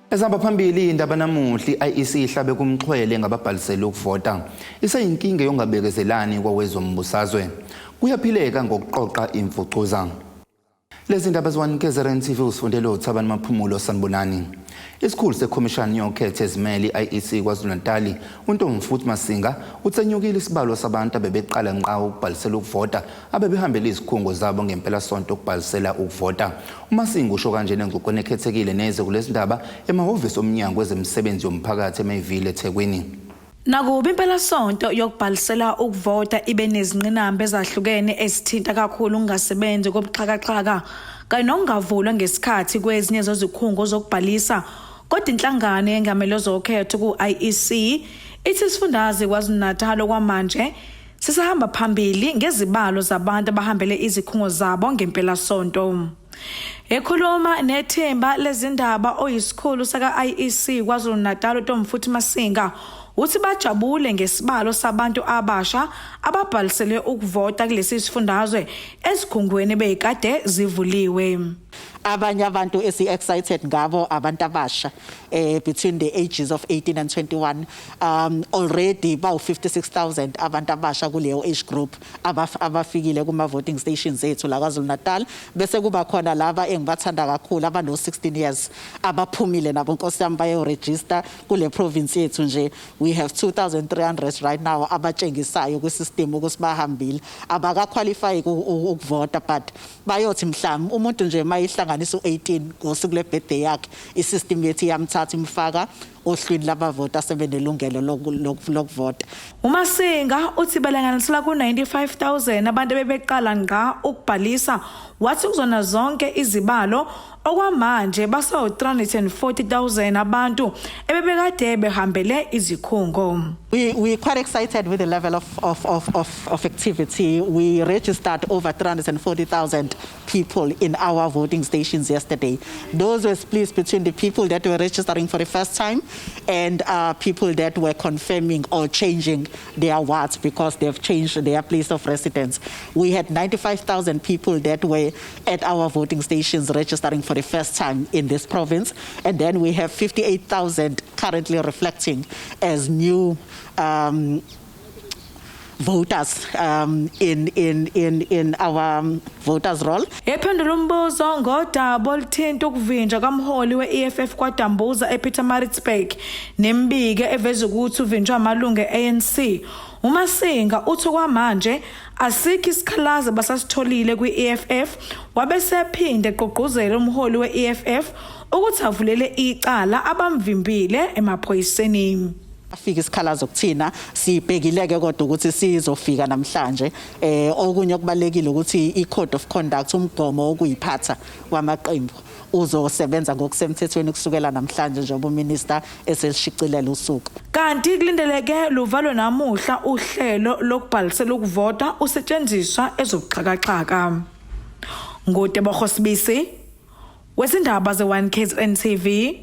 Ezihamba phambili indaba namuhla, i-IEC ihlabe kumxhwele ngababhalisele ukuvota. Iseyinkinga yongabekezelani kwawezombusazwe. Kuyaphileka ngokuqoqa imfucuza. Lezi ndaba ziwanikeza TV usifundele uThabani Maphumulo. Sanibonani. Isikhulu sekhomishani yokhetho ezimele i-IEC KwaZulu-Natali, uNtombifuthi Masinga, utsenyukile isibalo sabantu abebeqala ngqa ukubhalisela ukuvota abebehambele izikhungo zabo ngempelasonto ukubhalisela ukuvota. UMasinga usho kanjena engxoxweni ekhethekile neze kulezi ndaba emahhovisi omnyango wezemisebenzi yomphakathi eMayville, eThekwini. Nakuba impelasonto yokubhalisela ukuvota ibe nezingqinamba ezahlukene ezithinta kakhulu ukungasebenzi kobuxhakaxhaka kanye nokungavulwa ngesikhathi kwezinye zezikhungo zokubhalisa, kodwa inhlangano yengamele zokhetho ku-IEC ithi isifundazwe KwaZulu-Natal okwamanje sisahamba phambili ngezibalo zabantu abahambele izikhungo zabo ngempelasonto. Ekhuluma nethimba lezindaba, oyisikhulu saka-IEC KwaZulu-Natal uNtombifuthi Masinga uthi bajabule ngesibalo sabantu abasha ababhalisele ukuvota kulesi sifundazwe ezikhungweni beyikade zivuliwe. Abanye abantu esi-excited ngabo abantu abasha between the ages of 18 and 21. Already bawu-56,000 abantu abasha kuleyo age group abafikile kuma-voting stations ethu la KwaZulu Natal. Bese kuba khona laba engibathanda kakhulu abano-16 years abaphumile nabo, nkosi yami, bayo-register kule province yethu nje. We have 2300 right now abatshengisayo kwi-system ukuthi bahambile. Abaka-qualify ukuvota, but bayothi mhlawumbe umuntu nje mayihlanganisa u-18 ngosuku lwe-birthday yakhe, i-system yethu iyamthatha imfaka ohlwini labavoti asebenelungelo lokuvota. UMasinga uthi balinganisela ku-95,000 abantu abebeqala ngqa ukubhalisa, wathi kuzona zonke izibalo okwamanje basawu-340,000 abantu ebebekade behambele izikhungo. We're quite excited with the level of activity. We registered over 340,000 people in our voting stations yesterday. Those were split between the people that were registering for the first time and people that were confirming or changing their wards because they've changed their place of residence. We had 95,000 people that were at our voting stations registering for the first time in this province. And then we have 58,000 currently reflecting as new voters in our voters roll. Ephendula umbuzo ngodaba oluthinta ukuvinjwa kamholi we-EFF kwaDambuza ePietermaritzburg nemibiko eveza ukuthi uvinjwe amalungu e-ANC, uMasinga uthi kwamanje asikho isikhalazo basasitholile kwi-EFF, wabe sephinde egqugquzela umholi we-EFF ukuthi avulele icala abamvimbile emaphoyiseni. Afika isikhalazo kuthina, sibhekileke kodwa ukuthi sizofika namhlanje. Okunye okubalekile ukuthi i-code of conduct, umgomo wokuyiphatha wamaqembu, uzosebenza ngokusemthethweni kusukela namhlanje njengoba uminister eselishicilela usuku. Kanti kulindeleke luvalwe namuhla uhlelo lokubhalisela ukuvota usetshenziswa ezobuxhakaxhaka. NguTebogo Sibisi wezindaba ze-1 KZN TV,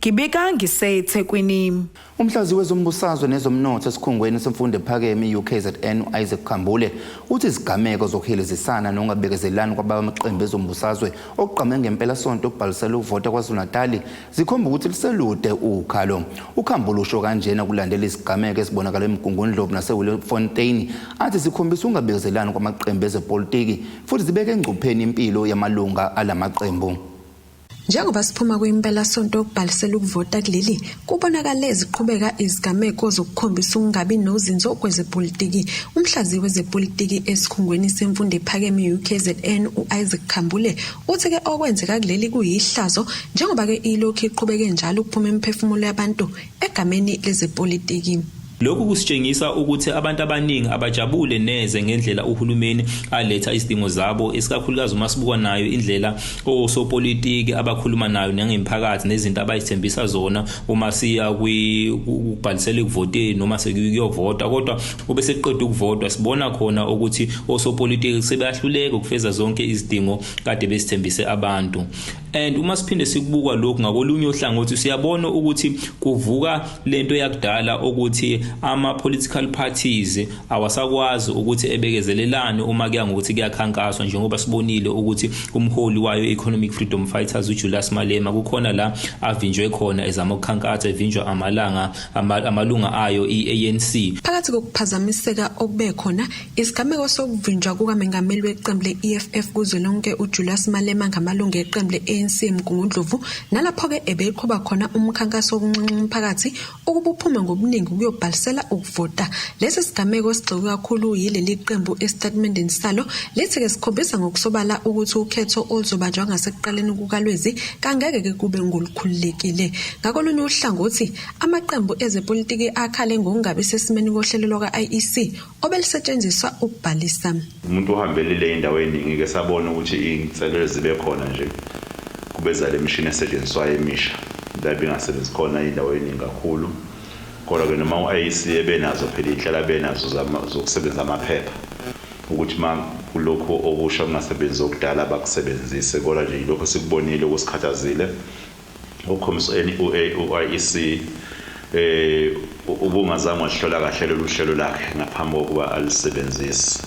ngibika ngiseThekwini. Umhlazi wezombusazwe nezomnotho esikhungweni semfundo ephakeme i-UKZN, u-Isaac Khambule, uthi izigameko zokuhilizisana nokungabekezelani kwabamaqembu ezombusazwe okugqame ngempelasonto okubhalisela ukuvota KwaZulu-Natali zikhomba ukuthi liselude ukhalo. UKhambule usho kanjena kulandela izigameko ezibonakala eMgungundlovu naseWilfontein athi zikhombisa ukungabekezelani kwamaqembu ezepolitiki futhi zibeke engcupheni impilo yamalunga alamaqembu. Njengoba siphuma kwimpelasonto yokubhalisela ukuvota kuleli, kubonakale ziqhubeka izigameko zokukhombisa ukungabi nozinzo kwezepolitiki. Umhlaziyi wezepolitiki esikhungweni semfundo ephakeme UKZN u-Isaac Khambule uthi-ke okwenzeka kuleli kuyihlazo njengoba-ke ilokhu iqhubeke njalo ukuphuma imiphefumulo yabantu egameni lezepolitiki. Lokhu kusitshengisa ukuthi abantu abaningi abajabule neze ngendlela uhulumeni aletha izidingo zabo, isikakhulukazi uma sibuka nayo indlela osopolitiki abakhuluma nayo nangemphakathi nezinto abayithembisa zona uma siya kubhalisela ekuvoteni noma sekuyovota, kodwa ube sekuqeda ukuvotwa sibona khona ukuthi osopolitiki sebeyahluleka ukufeza zonke izidingo kade besithembise abantu. And uma siphinde sikubuka lokhu ngakolunye uhlangothi, siyabona ukuthi kuvuka lento yakudala ukuthi ama political parties awasakwazi ukuthi ebekezelelane uma kuya ngokuthi kuyakhankaswa, njengoba sibonile ukuthi umholi wayo Economic Freedom Fighters uJulius Malema kukhona la avinjwe khona ezama ukukhankasa, evinjwa amalanga amalunga ayo iANC. Phakathi kokuphazamiseka okube khona isigameko sokuvinjwa kukamengameli weqembu le-EFF kuzwelonke uJulius Malema ngamalungu eqembu le-ANC eMgungundlovu, nalapho-ke ebeqhuba khona umkhankaso wokunxenxa umphakathi ukuba uphume ngobuningi ukuyobhalisela ukuvota. Lesi sigameko sigxekwe kakhulu yileli qembu esitatimendeni salo, lithi-ke sikhombisa ngokusobala ukuthi ukhetho oluzobanjwa ngasekuqaleni kukaLwezi kangeke-ke kube ngolukhululekile. Ngakolunye uhlangothi, amaqembu ezepolitiki akhale ngokungabi sesimeni kohlelo lwaka-IEC obelisetshenziswa ukubhalisa. Umuntu uhambelile indawo eningi ke, sabona ukuthi iy'nselelo zibe khona nje kubeza le mishini esetshenziswayo emisha la ibingasebenzi khona indawo eningi kakhulu. Kodwa-ke noma u-IEC ebenazo phela iy'nhlelo abenazo zokusebenzisa amaphepha, ukuthi uma kulokhu okusha kungasebenzi okudala bakusebenzise, kodwa nje yilokho esikubonile okusikhathazile ukukhombisa u-IEC ubungazange wahlola kahle lolu hlelo lakhe ngaphambi kokuba alisebenzise.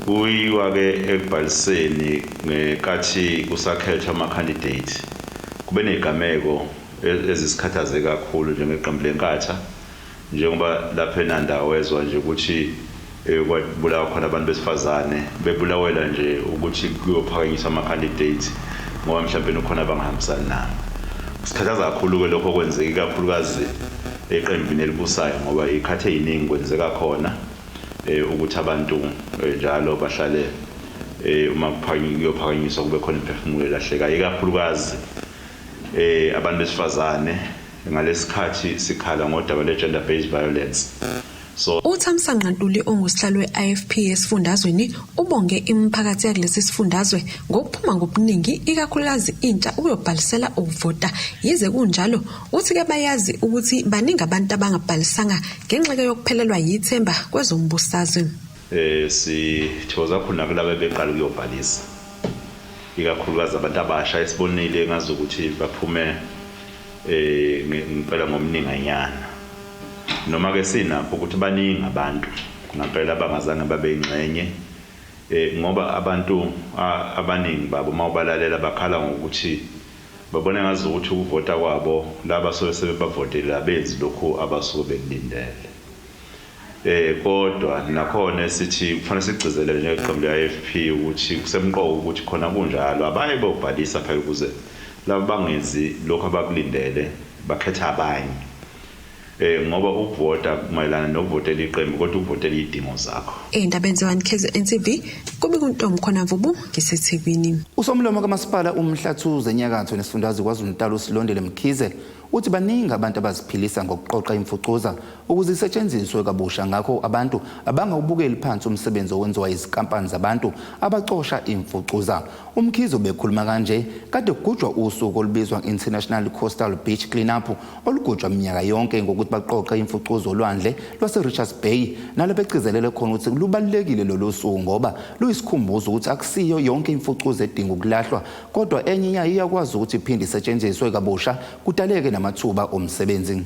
Kuyiwa-ke ekubhaliseni ngenkathi kusakhethwa ama-candidate, kube ney'gameko ezisikhathaze kakhulu njengeqembu leNkatha, njengoba lapha eNanda wezwa nje ukuthi kwabulawa khona abantu besifazane, bebulawela nje ukuthi kuyophakanyiswa ama-candidate ngoba mhlawumbe ukhona abangahambisani nabo. Sikhathaza kakhulu-ke lokho okwenzeka ikakhulukazi eqembini elibusayo, ngoba iy'khathi ey'ningi kwenzeka khona ukuthi abantu njalo bahlale uma kuyophakanyiswa kube khona imiphefumulo elahlekayo, ikakhulukazi abantu besifazane ngalesikhathi sikhala ngodaba lwe-gender based violence. So uThamsanqa Ntuli ongusihlalo we-IFP esifundazweni ubonge imiphakathi yakulesi sifundazwe ngokuphuma ngobuningi, ikakhulukazi intsha, ukuyobhalisela ukuvota. Yize kunjalo, uthi-ke bayazi ukuthi baningi abantu abangabhalisanga ngenxa yokuphelelwa yithemba kwezombusazwe. Sithokoza kakhulu nakulabo beqala ukuyobhalisa, ikakhulukazi abantu abasha esibonile ngazukuthi baphume ngempela ngomninganyana, noma ke sinakho ukuthi baningi abantu ngempela abangazange babe ingxenye, ngoba abantu abaningi babo mawubalalela bakhala ngokuthi babona ngazi ukuthi ukuvota kwabo laba sobe sebebavotele abenzi lokhu abasuke bekulindele. Kodwa nakhona sithi kufanele sigcizelele njengeqembu le-IFP ukuthi kusemqoka ukuthi khona kunjalo abaye bobhalisa phela, ukuze laba bangenzi lokhu abakulindele bakhetha abanye, ngoba ukuvota mayelana nokuvotela iqembu, kodwa ukuvotela izidingo zakho. Ey'ndabeni ze-1 KZN TV, kube kuntombi khona Mvubu ngiseThekwini. Usomlomo kamasipala uMhlathuze enyakatho nesifundazwe KwaZulu-Natal uSilondile Mkhize uthi baningi abantu abaziphilisa ngokuqoqa imfucuza ukuze isetshenziswe kabusha, ngakho abantu abangawubukeli phansi umsebenzi owenziwa izinkampani zabantu abacosha imfucuza. UMkhize ubekhuluma kanje kade kugujwa usuku olubizwa International Coastal Beach Cleanup, olugujwa minyaka yonke ngokuthi baqoqe imfucuza olwandle lwase-Richards Bay, nalapho egcizelele khona ukuthi lubalulekile lolu suku ngoba luyisikhumbuzo ukuthi akusiyo yonke imfucuza edinga ukulahlwa, kodwa enye yayo iyakwazi ukuthi iphinde isetshenziswe kabusha, kudaleke namathuba omsebenzi.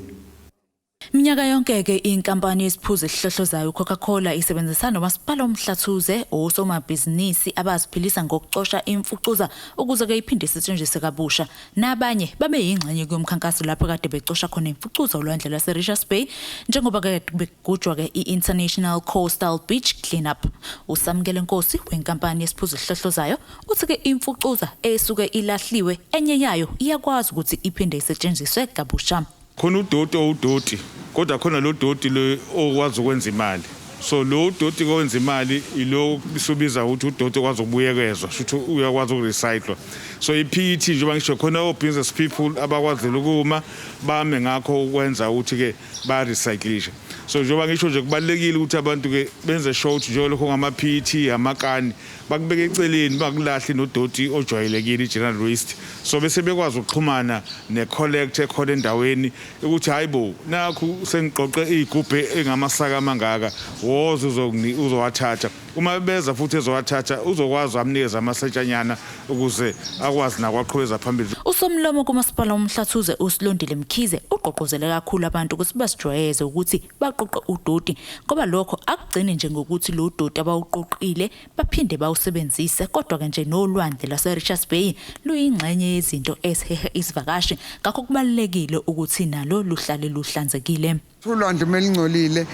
Minyaka yonke-ke inkampani yesiphuzo esihlohlozayo Coca-Cola isebenzisana nomasipala uMhlathuze, osomabhizinisi abaziphilisa ngokucosha imfucuza ukuze-ke iphinde isetshenziswe kabusha. Nabanye babe yingxenye kuyomkhankaso lapho kade becosha khona imfucuza olwandle lwase-Richards Bay, njengoba-ke bekugujwa-ke i-International Coastal Beach Cleanup. Usamukele Nkosi wenkampani yesiphuzo esihlohlozayo uthi-ke imfucuza esuke ilahliwe enye yayo iyakwazi ukuthi iphinde isetshenziswe kabusha. Khona udoti owudoti, kodwa khona lo doti lo okwazi ukwenza imali. So lo doti owenza imali ilo subiza ukuthi udoti okwazi ukubuyekezwa, shuthi uyakwazi ukurecycle. So i-PET, njengoba ngisho khona, o-business people abakwazile ukuma bame ngakho ukwenza ukuthi-ke bayarecyclisha. So njengoba ngisho nje, kubalulekile ukuthi abantu-ke benze sure ukuthi njengoba lokho ngama-PET amakani bakubeka eceleni, bakulahli nodoti ojwayelekile, i-general waste, so bese bekwazi ukuxhumana ne-collector ekhona endaweni ukuthi hayi bo, nakhu sengiqoqe iy'gubhu engamasaka amangaka, woza uzowathatha. Uma beza futhi ezowathatha, uzokwazi amnikeze amasetshanyana ukuze akwazi nakwaqhubeza phambili. Usomlomo kumasipala uMhlathuze uSilondile Mkhize ugqugquzele kakhulu abantu ukuthi basijwayeze ukuthi baqoqe udoti, ngoba lokho akugcini nje ngokuthi lo doti abawuqoqile baphinde bawusebenzise, kodwa ke nje nolwandle lwase-Richards Bay luyingxenye yezinto eziheha izivakashi, ngakho kubalulekile ukuthi nalo luhlale luhlanzekile. Ulwandle uma lingcolile,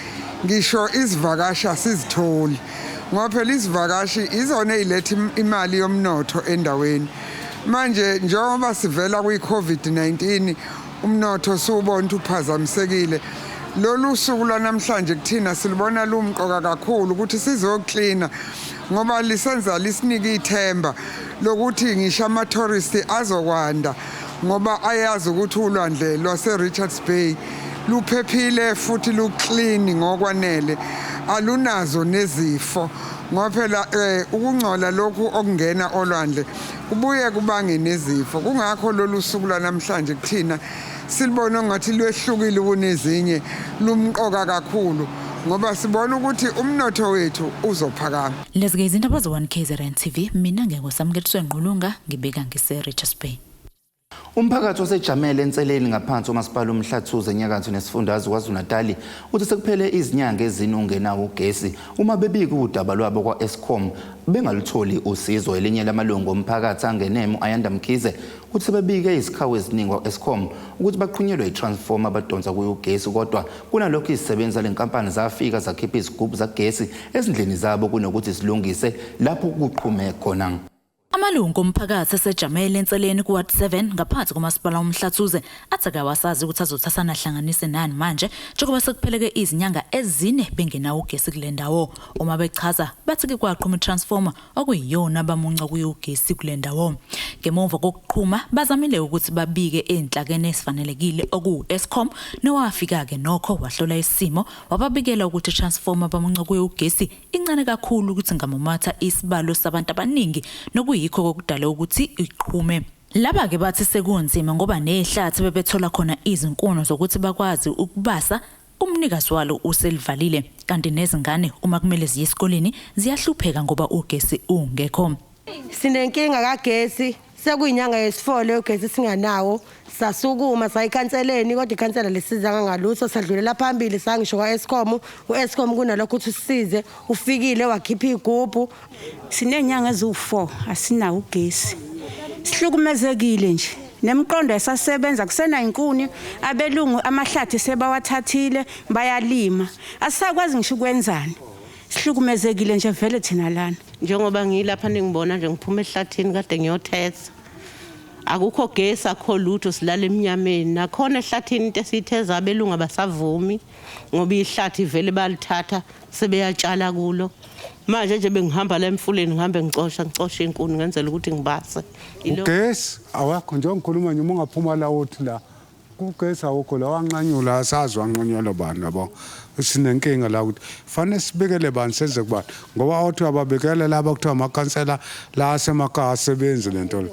ngisho izivakashi asizitholi, ngoba phela izivakashi izona ey'letha imali yomnotho endaweni. Manje njengoba sivela kwi-COVID-19, umnotho siwubona ukuthi uphazamisekile. Lolu suku lwanamhlanje kuthina silubona lumqoka kakhulu ukuthi sizoklina, ngoba lisenza lisinike ithemba lokuthi ngisho ama-tourist azokwanda, ngoba ayazi ukuthi ulwandle lwase-Richards Bay luphephile futhi lu-clean ngokwanele, alunazo nezifo, ngoba phela ukungcola lokhu okungena olwandle kubuye kubange nezifo. Kungakho lolu suku lwanamhlanje kuthina silibona ngathi lwehlukile kunezinye, lumqoka kakhulu, ngoba sibona ukuthi umnotho wethu uzophakama. Lezi-ke izindaba ze-1 KZN TV. Mina nginguSamukeliso Ngqulunga, ngibika ngise-Richards Bay. Umphakathi wasejamele enseleni ngaphansi komasipala uMhlathuze enyakatho nesifundazwe KwaZulu-Natali uthi sekuphele izinyanga ezine ungenawo ugesi. Uma bebika udaba lwabo kwa-Eskom, bengalutholi usizo. Elinye lamalungu omphakathi angenemo, Ayanda Mkhize, uthi sebebike izikhawu eziningi kwa-Eskom ukuthi baqhunyelwe i-transformer abadonsa kuyo ugesi, kodwa kunalokho izisebenzi zale nkampani zafika zakhipha izigubhu zagesi ezindlini zabo kunokuthi zilungise lapho kuqhume khona. Amalungu omphakathi asejamele enseleni ku-Ward 7 ngaphansi komasipala uMhlathuze athi akawasazi ukuthi azothathana ahlanganise nani manje, njengoba sekupheleke izinyanga ezine bengenawo ugesi kule ndawo. Uma bechaza, bathi-ke kwaqhuma i-transformer okuyiyona abamunca kuyo ugesi kule ndawo. Ngemuva kokuqhuma, bazamile ukuthi babike ey'nhlakeni ezifanelekile okuwu-Eskom, nowafika-ke nokho wahlola isimo, wababikela ukuthi i-transformer abamunca kuyo ugesi incane kakhulu ukuthi ingamumatha isibalo sabantu abaningi, nokuyikho kokudala ukuthi iqhume. Laba-ke bathi sekunzima ngoba nehlathi bebethola khona izinkuni zokuthi bakwazi ukubasa, umnikazi walo uselivalile, kanti nezingane uma kumele ziye esikoleni ziyahlupheka ngoba ugesi ungekho. Sinenkinga kagesi, sekuyinyanga yesi-4 ugesi singanawo. Sasukuma sayikhanseleni, kodwa ikhansela lisizanga ngalutho. Sadlulela phambili, sangisho kwa-Eskom. U-Eskom kunalokho ukuthi usisize, ufikile wakhipha igubhu. Sinenyanga eziwu-4 asinawo ugesi. Sihlukumezekile nje, nemiqondo esasebenza kusenayinkuni. Abelungu amahlathi sebawathathile, bayalima, asisakwazi ngisho ukwenzani. Sihlukumezekile nje vele thina lana. Njengoba ngilapha ningibona nje, ngiphuma ehlathini, kade ngiyothetha. Akukho gesi, akukho lutho, silala emnyameni. Nakhona ehlathini into esiyitheza abelungu abasavumi, ngoba ihlathi vele balithatha, sebeyatshala kulo. Manje nje bengihamba la emfuleni, ngihambe ngicosha, ngicosha inkuni, ngenzela ukuthi ngibase. Ugesi awakho. Njengoba ngikhuluma nje, uma ungaphuma la uthi la ugesi awukho la, wanqanyula, asazi wanqanyulwa bani, yabo. Sinenkinga la ukuthi fanele sibikele bani, senze kubani, ngoba othi ababikele laba kuthiwa amakhansela la asemakhaya asebenzi lento le,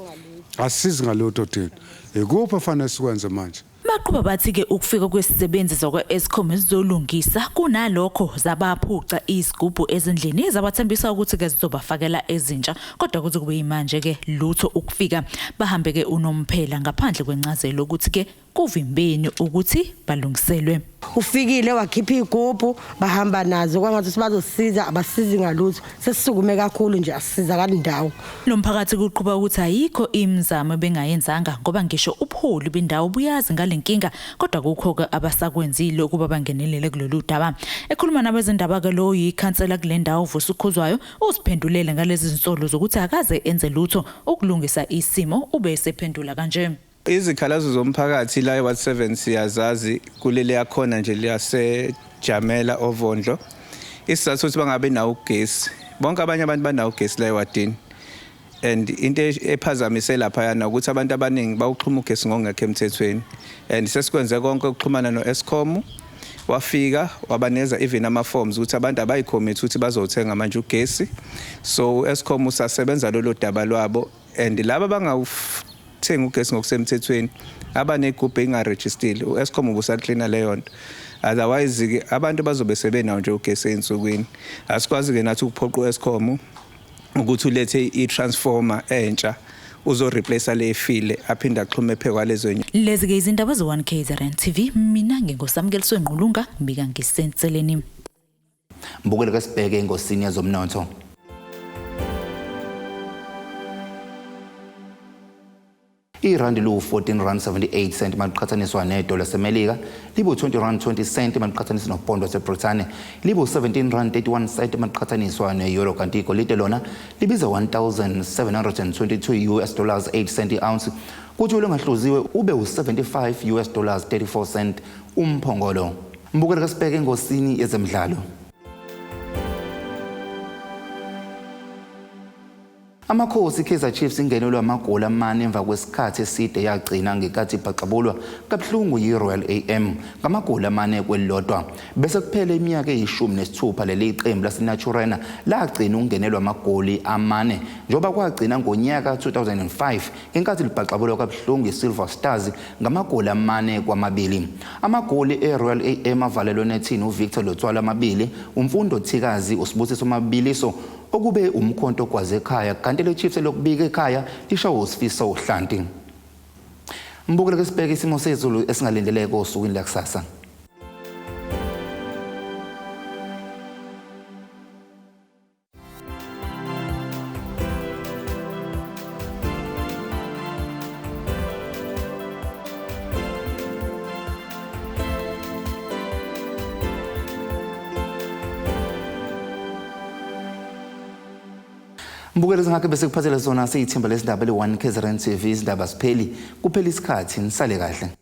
asisizi ngalutho thina. Ikuphi efanele sikwenze manje? Baqhuba bathi-ke ukufika kwesisebenzi zakwa-Eskom ezizolungisa, kunalokho zabaphuca izigubhu ezindlini, zabathembisa ukuthi-ke zizobafakela ezintsha, kodwa kuze kube yimanje-ke lutho ukufika. Bahambe-ke unomphela ngaphandle kwencazelo ukuthi-ke kuvimbeni ukuthi balungiselwe. Ufikile wakhipha igubhu, bahamba nazo kwangathi bazosisiza, abasizi ngalutho. Sesisukume kakhulu nje, asisizakali ndawo. Lo mphakathi kuqhuba ukuthi ayikho imizamo ebengayenzanga, ngoba ngisho ubuholi bendawo buyazi ngale nkinga, kodwa kukho-ke abasakwenzile ukuba bangenelele kulolu daba. Ekhuluma nabezindaba-ke, lo yikhansela kule ndawo uVusi Khuzwayo uziphendulele ngalezi zinsolo zokuthi akaze enze lutho ukulungisa isimo. Ube esephendula kanje. Izikhalazo zomphakathi la eWard 7 siyazazi, kuleli yakhona nje liyasejamela ovondlo. Isizathu sokuthi bangabe nawo ugesi, bonke abanye abantu banawo ugesi la ewadini. And into ephazamise laphayana ukuthi abantu abaningi bawuxhuma ugesi ngokungekho emthethweni. And sesikwenze konke ukuxhumana no-Eskom, wafika wabanikeza even ama-forms ukuthi abantu abayi-commit ukuthi bazothenga manje ugesi. So u-Eskom usasebenza lolo daba lwabo, and laba Abawuthengi ugesi ngokusemthethweni, abanegubhu engarejistile, u-Eskom ubusaklina leyo nto. Otherwise-ke abantu bazobe sebenawo nje ugesi ey'nsukwini. Asikwazi-ke nathi ukuphoqa u-Eskom ukuthi ulethe i-transformer entsha uzoreplace le efile, aphinde axhume phe kwalezo. Lezi-ke izindaba ze-1 KZN TV. Mina nginguSamukeliswe Ngqulunga, ngibika ngisenseleni. Mbukeli, kasibheke engosini yezomnotho. Irandi liwu-14 rand 78 cent maliqhathaniswa nedola seMelika, libu-20 rand 20 cent maliqhathaniswa nopondo waseBrithani, libu-17 rand 31 cent maliqhathaniswa ne-euro, kanti igolide lona libiza 1722 US dollars 8 cent i-ounce, kuthi olungahluziwe ube u-75 US dollars 34 cent umphongolo. Mbukeli, kasibheke engosini yezemidlalo. Amakhosi Kaizer Chiefs ingenelwe amagoli amane emva kwesikhathi eside yagcina ngenkathi ibhaxabulwa kabuhlungu yi-Royal AM ngamagoli 4-1. Bese kuphele iminyaka eyi-16 leli qembu laseNaturena lagcina ukungenelwa amagoli amane, njengoba kwagcina ngonyaka 2005 ngenkathi libhaxabulwa kabuhlungu i-Silver Stars ngamagoli 4-2. Amagoli e-Royal AM avalelwe nethini uVictor Letsoalo amabili, uMfundo Thikazi, uSibusiso Mabiliso okube umkhonto ogwaze ekhaya, kanti le Chiefs elokubika ekhaya lishawo uSifiso Hlanti. Mbukele, ke sibheke isimo sezulu esingalindeleke osukwini lakusasa. Mbukeli, zingakhe bese kuphathele sona siyithimba lesindaba le-1 KZN TV. Izindaba sipheli, kuphela isikhathi. Nisale kahle.